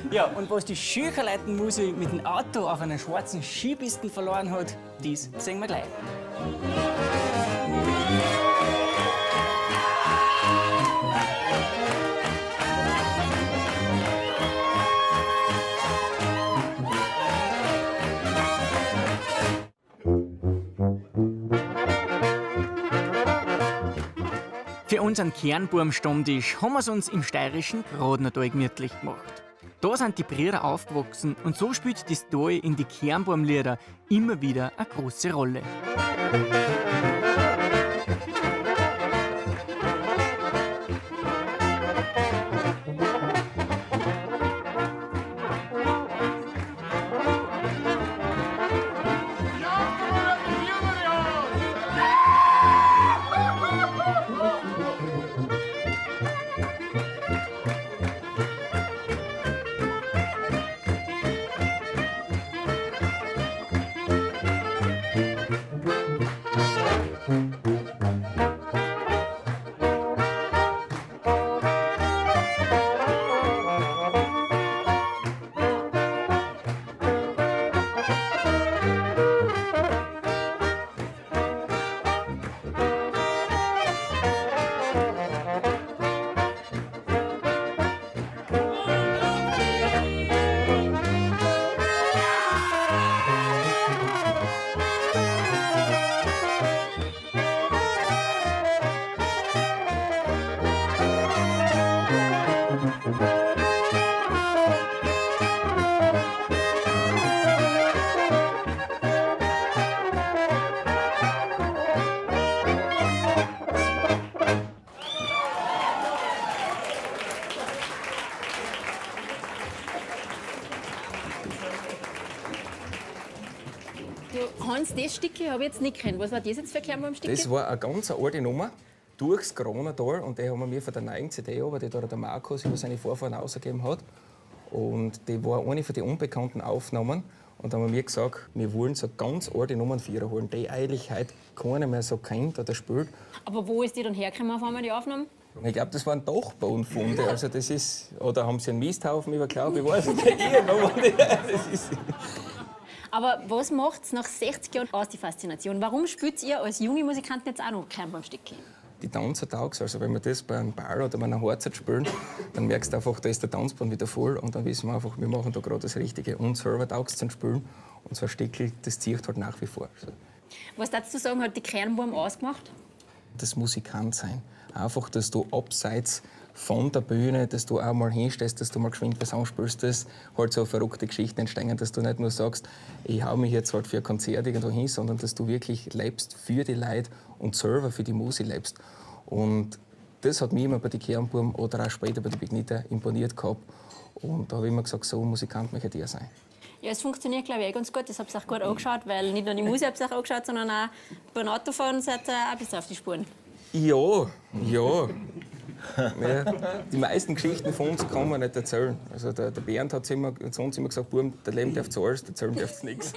Ja, und was die Schücherleitenmusik mit dem Auto auf einer schwarzen Skipiste verloren hat, dies sehen wir gleich. Für unseren Kernburm-Stammtisch haben wir's uns im steirischen Grodnertal gemütlich gemacht. Da sind die Brüder aufgewachsen und so spielt das Tal in die Kernbaumlieder immer wieder eine große Rolle. Du, Hans, das Sticke habe ich jetzt nicht gekannt. Was war das jetzt für ein Kernbaumsticke? Das war eine ganz alte Nummer durchs Kronatal und die haben wir von der neuen CD, aber die da der Markus über seine Vorfahren ausgegeben hat. Und die war eine von den unbekannten Aufnahmen. Und da haben wir gesagt, wir wollen so ganz alte Nummern vierer holen, die eigentlich heute keiner mehr so kennt oder spielt. Aber wo ist die dann hergekommen auf einmal, die Aufnahmen? Ich glaube, das waren Dachbodenfunde. Also das ist, oder haben sie einen Misthaufen überklaut? Ich weiß es nicht. Irgendwo. Das ist Aber was macht's nach 60 Jahren aus, die Faszination? Warum spielt ihr als junge Musikanten jetzt auch noch Kernbaumsticke? Die Tanzer taugt's. Also wenn wir das bei einem Ball oder bei einer Hochzeit spielen, dann merkst du einfach, da ist der Tanzbahn wieder voll und dann wissen wir einfach, wir machen da gerade das Richtige. Und selber taugt's zum Spielen. Und so ein Stickel, das zieht halt nach wie vor. Also Was würdest du sagen, hat die Kernbaum ausgemacht? Das Musikant sein. Einfach, dass du abseits von der Bühne, dass du auch mal hinstehst, dass du mal geschwind was anspielst, dass halt so verrückte Geschichten entstehen, dass du nicht nur sagst, ich hau mich jetzt halt für ein Konzert irgendwo hin, sondern dass du wirklich lebst für die Leute und selber für die Musik lebst. Und das hat mich immer bei den Kernbuben oder auch später bei den Big Nita imponiert gehabt. Und da habe ich immer gesagt, so ein Musikant möchte ich auch sein. Ja, es funktioniert, glaube ich, eh ganz gut. Das habt ihr auch gut angeschaut, weil nicht nur die Musik habt ihr auch angeschaut, sondern auch beim Autofahren seid ihr auch ein bisschen auf die Spuren. Ja, ja. Ja, die meisten Geschichten von uns kann man nicht erzählen. Also der Bernd hat immer, zu uns immer gesagt, Buben, der Leben darf zu alles, erzählen darf nichts.